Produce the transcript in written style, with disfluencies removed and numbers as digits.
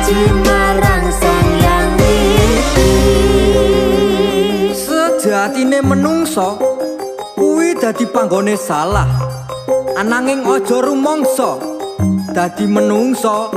Puji marang Sang Hyang Widi. Sejatine menungso kuwi dadi panggone salah. Ananging aja rumangsa dadi menungso.